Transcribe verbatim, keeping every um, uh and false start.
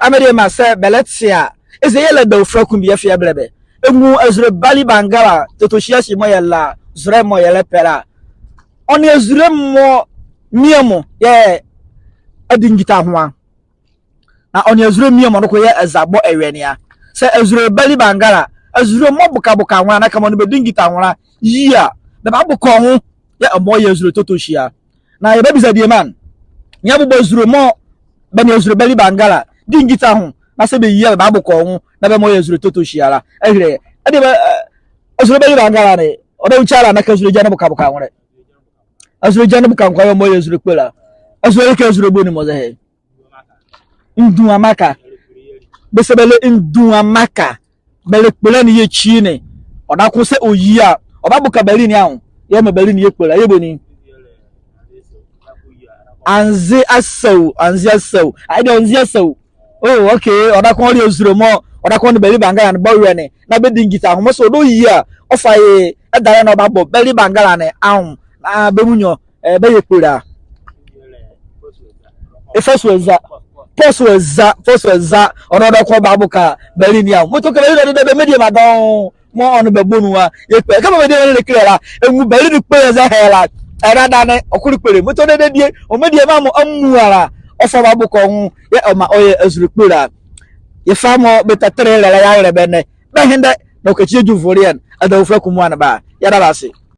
Mediema, sɛ bɛlɛte a, eza yɛlɛ adawofua ko bie yɛfa yɛbɛlɛ bɛ. Ɛnwu azule Balibangala, Totosia si mɔɔ yɛla, zolɛ mɔɔ yɛlɛpɛ la. Ɔ nee azule mɔ bie mɔ yɛɛ adi ngitahoa. Na ɔ nee azule bie mɔ noko yɛɛ eza bɔ ɛwɛne a. Sɛ azule Balibangala, azule mɔɔ bokaboka nwo la na kɛmɔ ɔ nee bɛ di ngitahoa la, yia, bɛbaboka ɔ nwo, yɛɛ ɔmaa ɔyɛ azule Totosia. Na yɛbabiza adiema ne, nea bobɔ azule mɔɔ bɛ nee azule Balibangala di ngitaho, na sɛ bɛyia, bɛbaboka ɔ nwo, na bɛmaa ɔyɛ azule Totosia la. Ɛhile, adiema, eh, azule Balibangala ne, ɔdawu kya la na kɛ azule gyɛne bokaboka nwolɛ. Azule gyɛne boka nwo a, yɛɛ ɔmaa ɔyɛ azule kpole a. Azule ɛke azule boni mɔ zɛhae? Nduamaka. Bɛse bɛlɛ Nduamaka. Bɛlɛ kpole ne yɛɛ ekyi ne, ɔdaye kɛ sɛ ɔyia a, ɔbaboka bɛlɛ ne anwo, yɛɛ ɔmaa bɛlɛ ne yɛ kpole a, yɛɛ boni? Anze Asau, Anze Asau. Ae deɛ Anze Asau. Oh, okay. Ɔdaye kɛ ɔle azule mɔɔ ɔdaye kɛ ɔ nee Balibangala ne bɔ ɛwɛne na bɛdi ngitaho. Mɔɔ sɛ ɔdaye ɔyia a, ɔfa ye ɛdalɛ na ɔbabɔ Balibangala ne anwo, na bɛ munyɔ, eh, bɛyɛ kpole a. Efa Suaza. Port Suaza, Port Suaza. Ɔ nee ɔdaye kɛ ɔbaboka bɛlɛ ne anwo. Mɔɔ tɔ kɛ bɛlɛ ne anwo, bɛ mediema dɔɔnwo mɔɔ ɔ nee bɛ bɔ nu a, yɛ kpole. Kɛmɔ mediema ne le kile la, ɛnwu bɛlɛ ne kpole zɛhae la, ɛradane ɔkɔle kpole. Mɔɔ tɔ dedee die, ɔ mediema mɔ amuala, ɔfa ɔbaboka ɔ nwo, yɛɛ ɔmaa ɔyɛ azule kpole a. Yɛfa mɔɔ bɛtɛtɛle yɛlɛ la yɛahile bɛ ɛnɛ. Bɛhende, na ɔkakyi yɛ adwuvolɛ ne, adawofua ko mua ne ba. Yɛda bɛ ase.